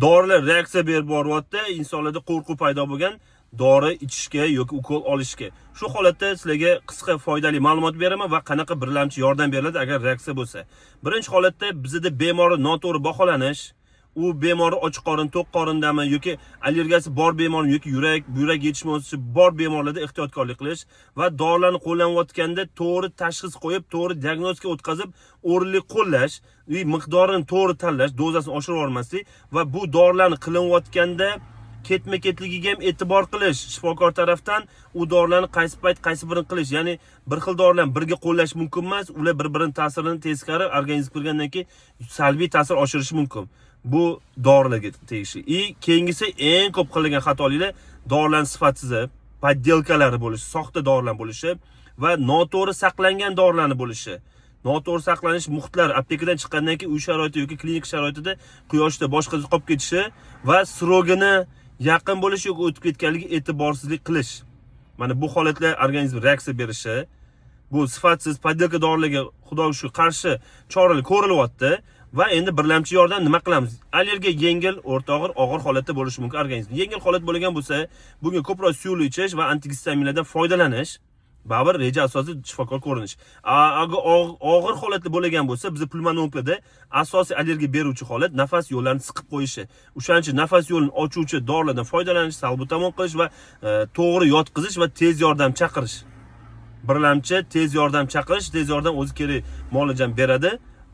Dorilar reaksiya berib boryapti, insonlarda qo'rquv paydo bo'lgan dori ichishga yoki ukol olishga. Shu holatda sizlarga qisqa foydali ma'lumot beraman va qanaqa birlamchi yordam beriladi agar reaksiya bo'lsa. Birinchi holatda bizda bemorni noto'g'ri baholanish, u bemorni och qorin, to'q qorindami yoki allergiyasi bor bemormi yoki yurak, buyrak yetishmovchiligi bor bemorlarda ehtiyotkorlik qilish va dorilarni qo'llanayotganda to'g'ri tashxis qo'yib, to'g'ri diagnostika o'tkazib, o'rinli qo'llash, miqdorini to'g'ri tanlash, dozasini oshirib yubormaslik va bu dorilarni qilinayotganda ketma-ketligiga ham e'tibor qilish, shifokor tarafdan u dorilarni qaysi payt qaysi birini qilish, ya'ni bir xil dorilarni birga qo'llash mumkin emas, ular bir-birini ta'sirini teskari organizmga kirgandan keyin salbiy ta'sir oshirishi mumkin. Bu dorilarga tegishli. И keyingisi eng ko'p qilingan xatoliklar: dorilarning sifatsizi, подделка lari bo'lishi, soxta dorilar bo'lishi va noto'g'ri saqlangan dorilarni bo'lishi. Noto'g'ri saqlanish muhitlar aptekadan chiqqandan keyin uy sharoiti yoki klinika sharoitida quyoshda boshqa qolib ketishi va срок ini yaqin bo'lishi yoki o'tib ketganligi e'tiborsizlik qilish. Mana bu holatlar organizm reaksiya berishi, bu sifatsiz подделка dorilarga, xudoga shukur, qarshi choralar ko'rilyapti. Va endi birlamchi yordam nima qilamiz? Allergiya yengil, o'rta og'ir, og'ir holatda bo'lishi mumkin organizm. Yengil holat bo'lgan bo'lsa, bunga ko'proq suyuqlik ichish va antigistaminlardan foydalanish, baribir reja asosida shifokor ko'rinish. Agar og'ir holatda bo'lgan bo'lsa, bizda pulmonologlarda asosiy allergiya beruvchi holat nafas yo'llarini siqib qo'yishi. O'shaning uchun nafas yo'lini ochuvchi dorilardan foydalanish, salbutamol qilish va to'g'ri yotqizish va tez yordam chaqirish. Birlamchi tez yordam chaqirish, tez yordam o'zi kerak muolajani beradi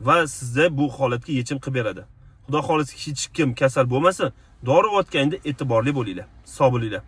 va sizda bu holatga yechim qilib beradi. Xudo xohlasa, hech kim kasal bo'lmasin. Dori olayotganda e'tiborli bo'linglar. Sog' bo'linglar.